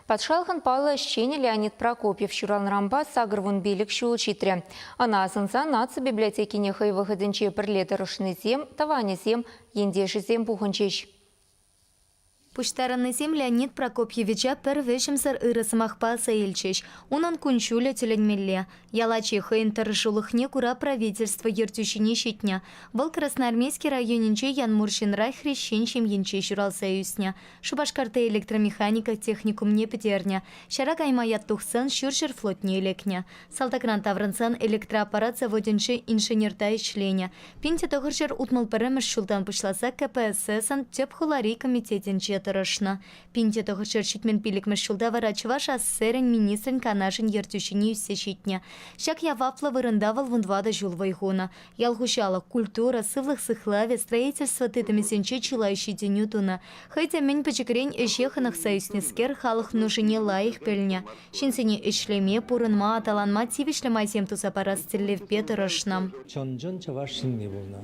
Патшалӑхӑн паллӑ ӗҫченӗ Леонид Прокопьев ҫуралнӑранпа 85 ҫул ҫитрӗ. Ӑна асӑнса наци библиотекине хӑй вӑхӑтӗнче пӗрле тӑрӑшнисем, тӑванӗсем, ентешӗсем пухӑнчӗҫ. Пуҫтарӑннисем Леонид Прокопьевича пӗр вӗҫӗмсӗр ырӑ сӑмахпа аса илчӗҫ. Унӑн кун-ҫулӗ тӗлӗнмелле. Ял ачи хӑйӗн тӑрӑшулӑхне кура правительство ертӳҫине ҫитнӗ. Вӑл Красноармейски районӗнчи Янмурҫинра хресчен ҫемйинче ҫуралса ӳснӗ. Шупашкарти электромеханика техникумне пӗтернӗ. Ҫара кайма ят тухсан Ҫурҫӗр флотне лекнӗ. Салтакран таврӑнсан электроаппарат заводӗнче инженерта ӗҫленӗ. 1961 ҫултан пуҫласа КПССӑн тӗп хулари комитетӗнче тӑрӑшнӑ. 1975 ҫулта вара Чӑваш АССРӗн Министрӗн Канашӗн ертӳҫине ӳссе ҫитнӗ. Ҫак яваплӑ вырӑнта вӑл вунтӑватӑ ҫул вӑй хунӑ. Ял хуҫалӑх, культура, сывлӑх сыхлавӗ, строительство тытӑмӗсенче чылай ҫитӗнӳ тунӑ. Хӑй те мӗн пӗчӗкрен ӗҫе хӑнӑхса ӳснӗскер халӑх нушине лайӑх пӗлнӗ. Ҫынсене ӗҫлеме, пурӑнма, аталанма тивӗҫлӗ майсем туса парас тӗллевпе тӑрӑшнӑ. Чӑн-чӑн чӑваш ҫынни пулнӑ.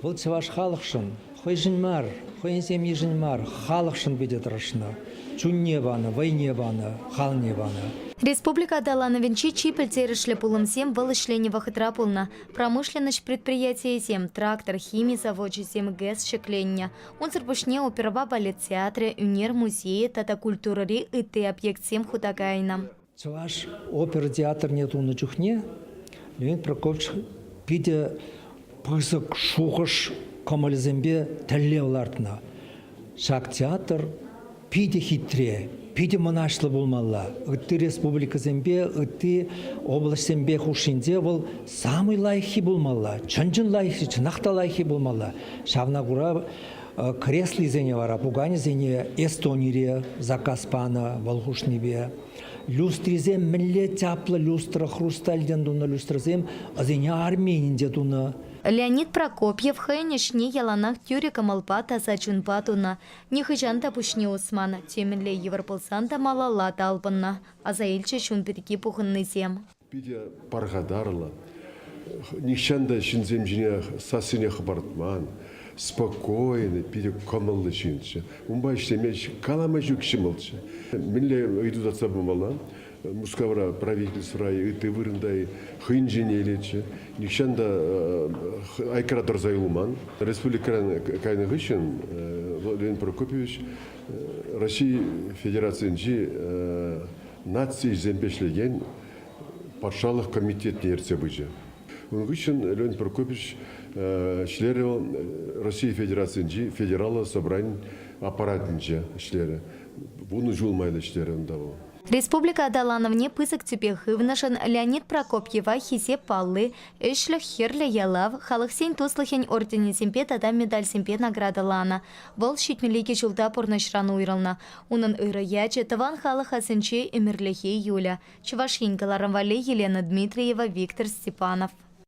Вӑл чӑваш халӑхшӑн, хӑйшӗн мар, хӑйӗн ҫемйишӗн мар, халӑхшӑн питӗ тӑрӑшнӑ. Чунне панӑ, вӑйне панӑ, халне панӑ. Республика аталанӑвӗнчи чи пӗлтерӗшлӗ пулӑмсем вӑл ӗҫленӗ вӑхӑтра пулнӑ. Промышленноҫ предприятийӗсем, трактор, хими завочӗсем, ГЭС ҫӗкленнӗ. Унсӑр пуҫне оперӑпа балет театрӗ, ӳнер музейӗ тата культурӑри ытти объектсем хута кайнӑ. Чӑваш опера театрне тунӑ чухне Леонид Прокопьевич питӗ пысӑк шухӑш кӑмӑлӗсемпе тӗллев лартнӑ. Ҫак театр питӗ хитре, питӗ мӑнаҫлӑ пулмалла. Ытти республикӑсемпе, ытти облаҫсемпе хушшинче вӑл самый лайӑххи пулмалла, чӑн-чӑн лайӑххи, чӑнах та лайӑххи пулмалла. Ҫавна кура креслисене вара, пуканӗсене Эстонире заказ панӑ вӑл хушнипе. Люстрисем мӗнле чаплӑ люстра, хрустальтен тунӑ люстрӑсем, вӗсене Арменинче тунӑ. Леонид Прокопьев хӑйӗн ӗҫне яланах тӳрӗ кӑмӑлпа, таса чунпа тунӑ. Нихӑҫан та пуҫне усман, темӗнле йывӑр пулсан та малалла талпӑннӑ, аса илчӗҫ ун пирки пухӑннисем. Питӗ пархатарлӑ, нихҫан та ҫынсем ҫине сассине хӑпартман, спокойный, питӗ кӑмӑллӑ ҫынччӗ. Унпа ӗҫлеме калама ҫук ҫӑмӑлччӗ. Мӗнле ыйту татса памалла? Мускавра правительствӑра ытти вырӑнта хӑйӗнчен илетчӗ. Нихҫан та айккара тӑрса юлман. Республикӑран кайнӑ хыҫҫӑн Леонид Прокопьевич Россия Федерацийӗнчи нацисемпе ӗҫлекен патшалӑх комитетне ертсе пычӗ. Ун хыҫҫӑн Леонид Прокопьевич ӗҫлерӗ вӑл Россия Федерацийӗнчи федераллӑ собранин аппаратӗнче ӗҫлерӗ. 10 ҫул майлӑ ӗҫлерӗ унта вӑл. Республика аталанӑвне пысӑк тӳпе хывнӑшӑн Леонид Прокопьева Хисеп палли, Ӗҫлӗх Хӗрлӗ Ялав, Халӑхсен туслӑхӗн орденӗсемпе тата медальсемпе наградӑланӑ. Вӑл 72 ҫулта пурнӑҫран уйрӑлнӑ. Унӑн ырӑ ячӗ тӑван халӑх асӗнче ӗмӗрлӗхе юлӗ. Чӑваш Ен кӑларӑм валли Елена Дмитриева, Виктор Степанов.